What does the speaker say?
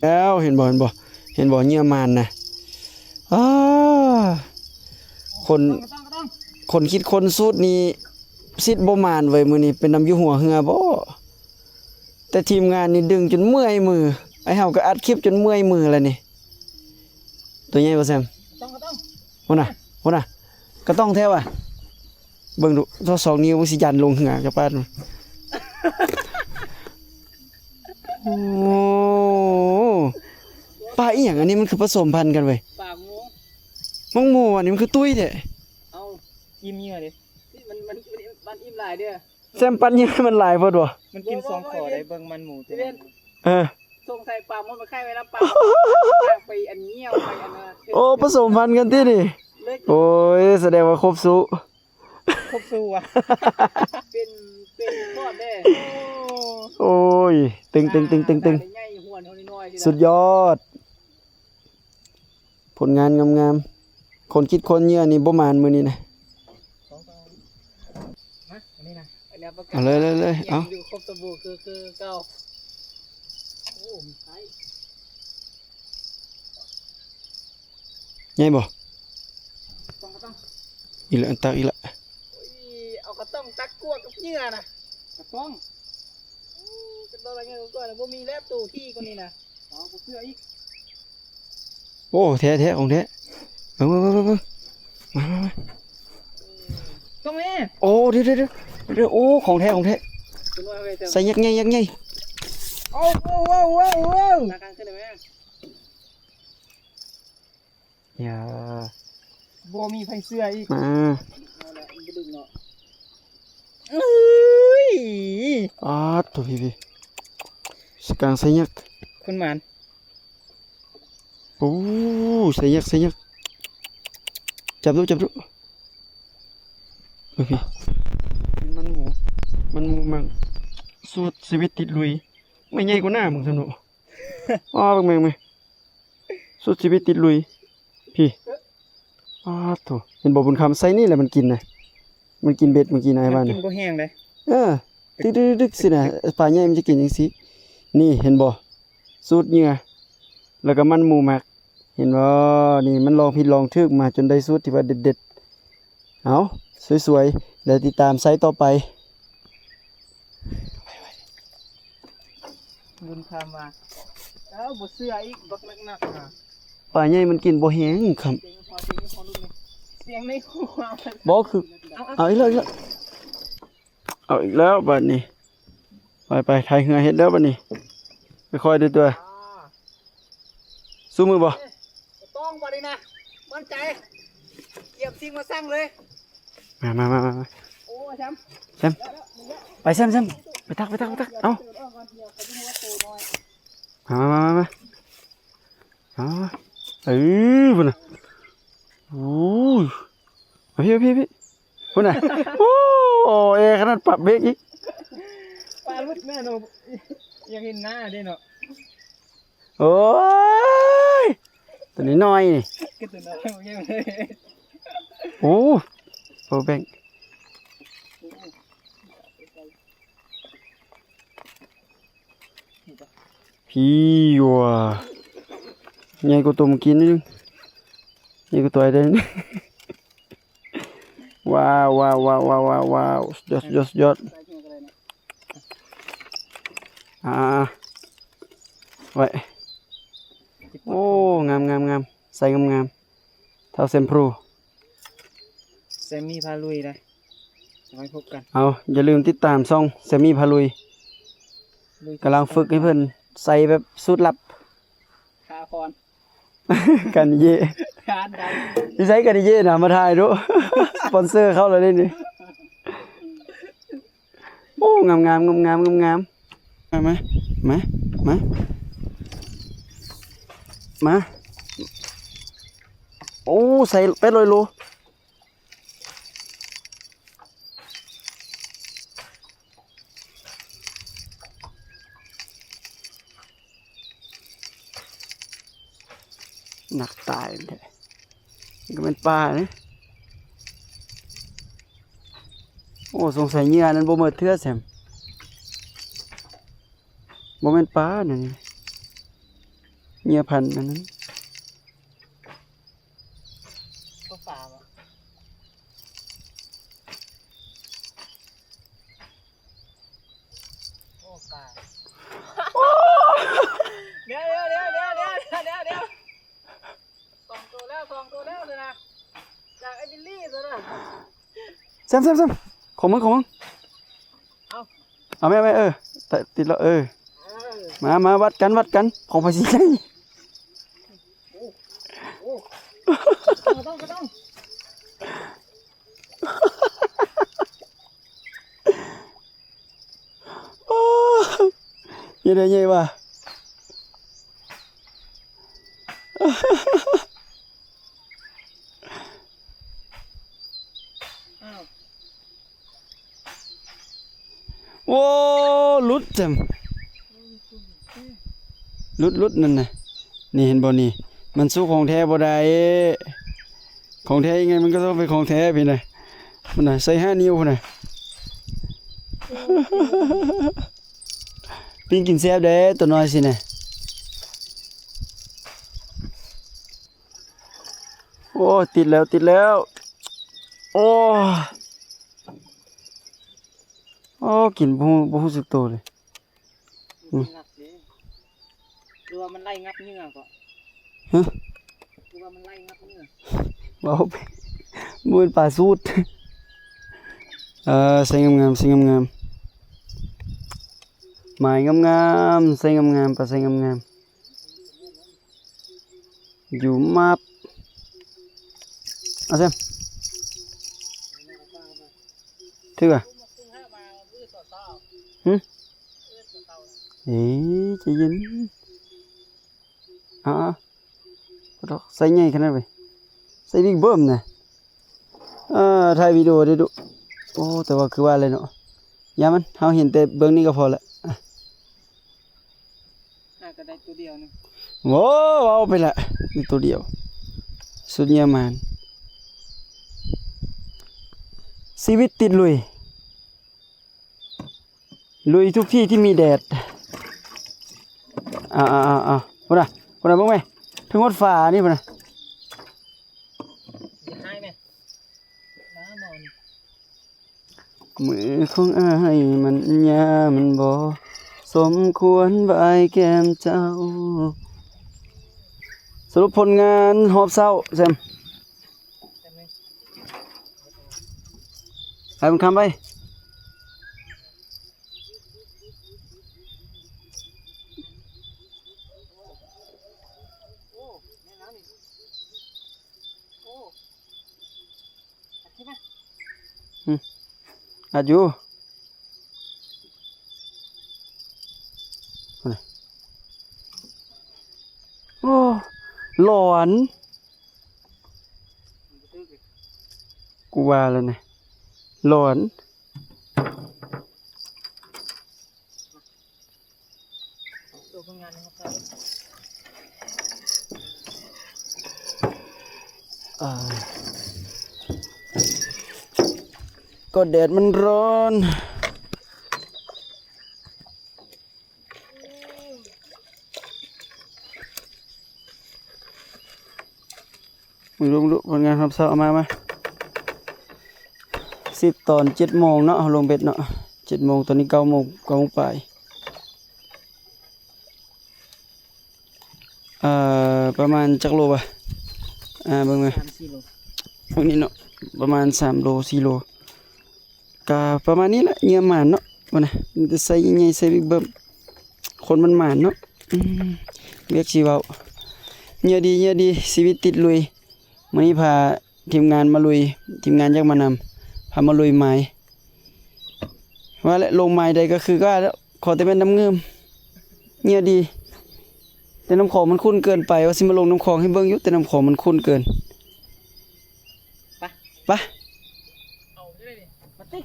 ແລ້ວ ເຫັນບໍ່ ເຫັນບໍ່ ເຫັນບໍ່ ເຫຍື່ອມານນະ. ອ້າ ຄົນ ຄົນຄິດຄົ້ນສູດນີ້ ສິດບໍ່ມານເວີຍ. ມື້ນີ້ເປັນນຳຢູ່ຫົວເຮືອບໍ? ແຕ່ທີມງານນີ້ດຶງຈົນເມື່ອຍມື. ໄອ້ເຮົາກໍອັດຄລິບຈົນເມື່ອຍມືແລ້ວນີ້. ຕົວໃຫຍ່ບໍ່ແຊມ? ພຸ້ນນະ ພຸ້ນນະ ກະຕ້ອງແທ້ວ່າ. ເບິ່ງດູ ສອງ ສອງນິ້ວມັນຊິຢັນລົງເຮືອຈະປາດ. ໂອ້ ປາອີ່ຫຍັງອັນນີ້ ມັນຄືປະສົມພັນກັນເວີຍ. ປາໝູ ໝາກໝູອັນນີ້ມັນຄືຕຸ້ຍແທ້. ເອົາ ອີ່ມເຫຍື່ອເດ້ ມັນ ມັນ ມັນອີ່ມຫຼາຍເດີ້. ແຊມປັ້ນເຫຍື່ອມັນຫຼາຍໂພດບໍ່? ມັນກິນສອງຂໍ້ໄດ້ ເບິ່ງມັນໝູເຕັມ. ເອີ ສົງໄສປາໝູມັນໄຂ່ໄວ້ນຳປາ ໄປອັນຍ່ຽວໄປອັນນັ້ນ. ໂອ້ ປະສົມພັນກັນຕິນີ້. ໂອ້ຍ ສະແດງວ່າຄົບຊູ້. ຄົບຊູ້ຫວາ? ເປັນ ເປັນທອດເດ້. ໂອ້ຍ ຕຶງໆໆໆ ໃຫຍ່ຫົວນ້ອຍໆ ສຸດຍອດ. ຜົນງານງາມໆ. ຄົນຄິດຄົ້ນເຫຍື່ອນີ້ບໍ່ມານມື້ນີ້ນະ. ມາ ອັນນີ້ນະ ເອົາເລີຍ ເອົາເລີຍ ເອົາ ຢູ່ຄົບສະບູຄື ຄືເກົ່າ. ໂອ້ ມີໄຊ ໃຫຍ່ບໍ່? ຕ້ອງ ຕ້ອງ ອີກແລ້ວ ຕັກອີກແລ້ວ. ໂອ້ຍ ເອົາກະຕ້ອງຕັກກວດກັບເຫຍື່ອນະ. ກະຕ້ອງ ໂອ້ ກະຕ້ອງລະເຫຍື່ອກວ່າ ບໍ່ມີແລ້ວໂຕທີ່ກວ່ານີ້ນະ. ເອົາ ບໍ່ເຊື່ອອີກ. ໂອ້ ແທ້ໆ ຂອງແທ້. ເບິ່ງໆໆໆ ມາໆໆ ຕ້ອງແມ່. ໂອ້ ເດີໆໆ ໂອ້ ຂອງແທ້ ຂອງແທ້. ໃສ່ຍັກໃຫຍ່ ຍັກໃຫຍ່. ໂອ້ ໂອ້ ໂອ້ ໂອ້ ໂອ້ ຍາ ບໍ່ມີໃຜເຊື່ອອີກ. ມາ ເອົາລະ ບໍ່ດຶງເນາະ. ເອີຍ ປາດໂທ້ ພີ່ໆ ສະກາງໄຊຍັກ ຄົນໝານ. ໂອ້ ໄຊຍັກ ໄຊຍັກ. ຈັບດູ ຈັບດູ. ເອີ ພີ່ ມັນໝູ ມັນໝູມັກ ສູ້ຊີວິດຕິດລຸຍ. ແມ່ໃຫຍ່ກວ່າໜ້າມຶງຊັ້ນເນາະ. ອ້າ ເບິ່ງແມ່ງ ສູ້ຊີວິດຕິດລຸຍ ພີ່. ປາດໂທ້ ເຫັນບໍ່ບຸນຄຳ ໃສ່ນີ້ແຫຼະມັນກິນນະ. ມັນກິນເບັດ ມັນກິນອາຍວ່ານະ. ມັນກິນບໍ່ແຮງເດ້. ເອີ ຕຶກໆໆ ຊິນະ ປາໃຫຍ່ມັນຈະກິນຈັ່ງຊີ້. ນີ້ເຫັນບໍ່ ສູດເຫຍື່ອ ແລ້ວກໍມັນໝູໝັກ. ເຫັນບໍ່ ນີ້ມັນລອງຜິດລອງຖືກມາຈົນໄດ້ສູດທີ່ວ່າເດັດໆ. ເອົາ ສວຍໆ ແລ້ວຕິດຕາມໄຊຕໍ່ໄປ. ບຸນຄຳວ່າ ເອົາ ບໍ່ເຊື່ອອີກ ບັກໜັກໆ ນະ. ປາໃຫຍ່ມັນກິນບໍ່ແຮງຄຳ. ສຽງໃນຫົວ ບໍ່ຄື ເອົາ ເອົາ ເອົາອີກແລ້ວ ອີກແລ້ວ. ເອົາອີກແລ້ວບາດນີ້. ໄປໆ ໄທເຮືອເຮັດແລ້ວບາດນີ້. ຄ່ອຍໆ ເດີຕົວ. ອ່າ ສູ້ມືບໍ່? ເອີ ຕ້ອງບາດນີ້ນະ ໝັ້ນໃຈ. ກຽມຊິງມາສັ່ງເລີຍ. ມາໆໆໆ ໂອ້ ແຊມ ແຊມ ໄປແຊມ ແຊມ ໄປຕັກ ໄປຕັກ ໄປຕັກ. ເອົາ ມາໆໆໆ ເອົາ ເອີ ພຸ້ນນະ. ໂອ້ຍ ເອົາ ພີ່ ເອົາ ພີ່ ພີ່ ພຸ້ນນະ. ໂອ້ ເອ ຂະໜາດປັບເບຣກອີກ. ປາຫຼຸດແນ່ເນາະ ຢາກເຫັນໜ້າເດ້ເນາະ. ໂອ້ຍ ຕົວນ້ອຍໆ ນີ້ ໂອ້ ໂປແບງ. ພີ້ຫວາ ໃຫຍ່ກວ່າຕົວເມື່ອກີ້ໜ້ອຍໜຶ່ງ ໃຫຍ່ກວ່າຕົວໄອ້ເດີ. ວ້າວ ວ້າວ ວ້າວ ວ້າວ ວ້າວ ສຸດຍອດ ສຸດຍອດ ສຸດຍອດ. ອ່າ ໄວ້ ໂອ້ ງາມ ງາມ ງາມ ໃສ່ງາມ ງາມ ທ້າວແຊມພຣູ ແຊມມີພາລຸຍໄດ໋. ໄວ້ພົບກັນ ເອົາ ຢ່າລືມຕິດຕາມຊ່ອງແຊມມີພາລຸຍ ລຸຍ ກຳລັງຝຶກໃຫ້ເພິ່ນໃສ່ແບບສູດລັບ ຄາຄອນ ການິເຢ ການໃດ ຢູ່ໃສການິເຢນະ ມາຖ່າຍດູ ສະປອນເຊີເຂົ້າແລ້ວເດ້ນີ້. ໂອ້ ງາມໆ ງາມໆ ງາມໆ. ມາ ມາ ມາ ມາ ມາ. ໂອ້ ໃສ່ແປດຮ້ອຍໂລ. ໜັກຕາຍແທ້ ມັນກໍແມ່ນປາເດ້. ໂອ້ ສົງໄສເຫຍື່ອນັ້ນບໍ່ໝົດເທື່ອແຊມ ບໍ່ແມ່ນປານັ້ນ. ເຫຍື່ອພັນອັນນັ້ນ ໂຕປາບໍ? ໂອ້ ປາ ດຽວໆໆໆ ສອງໂຕແລ້ວ ສອງໂຕແລ້ວນີ້ນະ ຈາກໄອ້ບິລລີ້ໂຕນັ້ນ ແຊມໆໆ ຂອງມຶງ ຂອງມຶງ ເອົາ ເອົາແມ່ ເອົາແມ່ ເອີ ຕິດແລ້ວ ເອີ ເອີ ມາ ມາ ວັດກັນ ວັດກັນ ຂອງໃຜຊິໃຫຍ່ ໂອ້ ໂອ້ ບໍ່ຕ້ອງ ບໍ່ຕ້ອງ ໂອ້ ໃຫຍ່ເດ້ ໃຫຍ່ວ່າ ອ້າວ ໂອ້ ຫຼຸດຈັ່ງ ຫຼຸດ ຫຼຸດ ນັ້ນນະ ນີ້ເຫັນບໍ່ນີ້ ມັນສູ້ຂອງແທ້ບໍ່ໄດ້ ຂອງແທ້ຍັງໄງມັນກໍຕ້ອງເປັນຂອງແທ້ພີ້ນະ ພຸ້ນນະ ໃສ່ຫ້ານິ້ວພຸ້ນນະ ປີ້ງກິນແຊບເດ້ ໂຕນ້ອຍຊີ້ນະ ໂອ້ ຕິດແລ້ວ ຕິດແລ້ວ ໂອ້ ໂອ້ ກິນບໍ່ຮູ້ ບໍ່ຮູ້ສຶກໂຕເລີຍ ອືມ ມັນງັບເດ້ ຫຼືວ່າມັນໄລ່ງັບເຫຍື່ອກໍ ຮະ ຫຼືວ່າມັນໄລ່ງັບເຫຍື່ອ ເວົ້າໄປ ບໍ່ແມ່ນປາສູດ ເອີ ໃສ່ງາມໆ ໃສ່ງາມໆ ໝາຍງາມໆ ໃສ່ງາມໆ ປາໃສ່ງາມໆ ຢູ່ມາບ ເອົາແຊມ ຖືກອະ ຫຶ ເອີຍ ໃຈເຢັນ ເອົາໆ ໃສ່ໃຫຍ່ຂະໜາດໄປ ໃສ່ບິກເບີມນະ ເອີ ຖ່າຍວິດີໂອໄດ້ດຸ ໂອ້ ແຕ່ວ່າຄືວ່າແຫຼະເນາະ ຢ່າມັນ ເຮົາເຫັນແຕ່ເບິ່ງນີ້ກໍພໍລະ ອາ ຫາກໍໄດ້ໂຕດຽວໜຶ່ງ ໂອ້ ເວົ້າໄປລະ ໄດ້ໂຕດຽວ ສຸດຍອດມານ ຊີວິດຕິດລຸຍ ລຸຍທຸກທີ່ທີ່ມີແດດ ອາໆໆໆ ພຸ້ນນະ ພຸ້ນນະ ເບິ່ງແມ ເຖິງຮອດຟ້ານີ້ພຸ້ນນະ ຢ່າຮ້າຍແມ ມາໝໍນີ້ ມືຂອງອ້າຍມັນຍາວ ມັນບໍ່ສົມຄວນບາຍແກ້ມເຈົ້າ ສະຫຼຸບຜົນງານຮອບເຊົ້າ ແຊມ ໄປບຸນຄຳໄປ ໂອ້ ແມ່ນແລ້ວນີ້ ໂອ້ ອັດຢູ່ ໂອ້ ຫຼອນ ກູວ່າແລ້ວນະ ຫຼອນ. ອ່າ ກໍແດດມັນຮ້ອນ. ເບິ່ງດູ ເບິ່ງດູ ຜົນງານຮອບເຊົ້າ ເອົາມາ ມາ ສິບຕອນເຈັດໂມງເນາະ ເຮົາລົງເບັດເນາະ ເຈັດໂມງ ຕອນນີ້ເກົ້າໂມງ ເກົ້າໂມງປາຍ ເອີ ປະມານຈັກໂລວະ ອ່າ ເບິ່ງແມ ສາມສີ່ໂລ ເບິ່ງນີ້ເນາະ ປະມານສາມໂລ ສີ່ໂລ. ກະປະມານນີ້ແຫຼະ ເຫຍື່ອໝານເນາະ ບໍ່ນະ ມີແຕ່ໄຊໃຫຍ່ໆ ໄຊບິກເບິ່ມ ຄົນມັນໝານເນາະ ອືມ ວຽກຊິເວົ້າ ເຫຍື່ອດີ ເຫຍື່ອດີ ຊີວິດຕິດລຸຍ ມື້ນີ້ພາທີມງານມາລຸຍ ທີມງານຢາກມານຳ ພາມາລຸຍໝາຍ ວ່າແຫຼະ ລົງໝາຍໃດກໍຄືວ່າແລ້ວ ຂໍແຕ່ແມ່ນນ້ຳງື່ມ ເຫຍື່ອດີ ແຕ່ນ້ຳຂອງມັນຂຸ້ນເກີນໄປ ວ່າຊິມາລົງນ້ຳຂອງໃຫ້ເບິ່ງຢູ່ ແຕ່ນ້ຳຂອງມັນຂຸ້ນເກີນ ໄປ ໄປ ເອົາຢູ່ເດ້ນີ້ ມາຕິ